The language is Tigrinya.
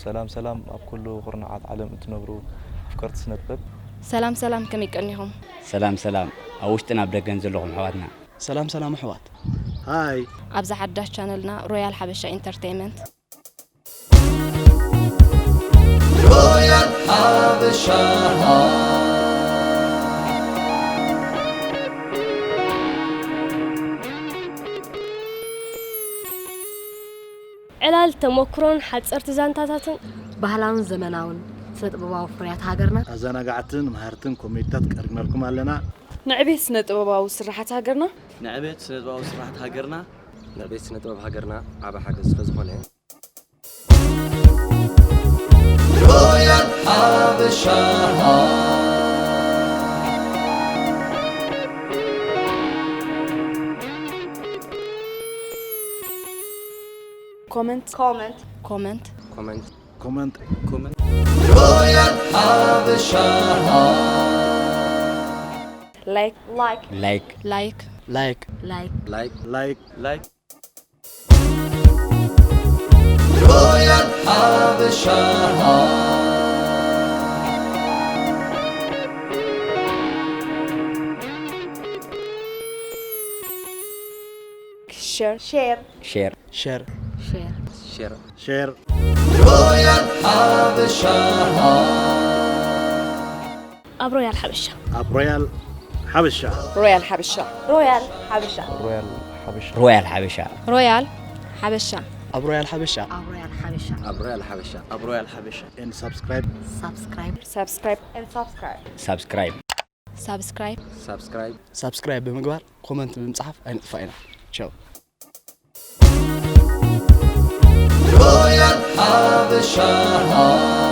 ሰላም ሰላም፣ ኣብ ኩሉ ኩርናዓት ዓለም እትነብሩ ኣፍቀርቲ ስነ ጥበብ። ሰላም ሰላም፣ ከመይ ቀኒኹም? ሰላም ሰላም፣ ኣብ ውሽጥን ኣብ ደገን ዘለኹም ኣሕዋትና። ሰላም ሰላም ኣሕዋት። ሃይ። ኣብዚ ሓዳሽ ቻነልና ሮያል ሓበሻ ኢንተርቴይመንት። ሮያል ሓበሻ። ዕላል ተመኩሮን ሓጸርቲ ዛንታታትን። ባህላውን ዘመናውን ስነ ጥበባዊ ፍርያት ሃገርና። ኣዘናጋዕትን መሃርትን ኮሜዲታት ቀሪብናልኩም ኣለና። ንዕቤት ስነ ጥበባዊ ስራሓት ሃገርና። ንዕቤት ስነ ጥበባዊ ስራሓት ሃገርና። ንዕቤት ስነ ጥበብ ሃገርና ዓቢ ሓገዝ ስለ ዝኾነ። ሮያል ሓበሻ። ኮመንት ኮመንት ኮመንት ኮመንት ኮመንት ኮመንት ሮያል ሓበሻ። ላይክ ላይክ ላይክ ላይክ ላይክ ላይክ ላይክ ሮያል ሓበሻ። ሸር ሼር ሼር ሼር ሼር ሼር ሼር ሮያል ሓበሻ። ኣብ ሮያል ሓበሻ ኣብ ሮያል ሓበሻ ሮያል ሓበሻ ሮያል ሓበሻ ሮያል ሓበሻ። ሮያል ሓበሻ ሮያል ሓበሻ ኣብ ሮያል ሓበሻ ኣብ ሮያል ሓበሻ ኣብ ሮያል ሓበሻ ኣብ ሮያል ሓበሻ and subscribe ሳብስክራይብ ሳብስክራይብ ሳብስክራይብ ሳብስክራይብ ሳብስክራይብ ሳብስክራይብ ብምግባር ኮመንት ብምጽሓፍ ኣይንጥፋእ ኢና። ቻው። ሮያል ሓበሻ።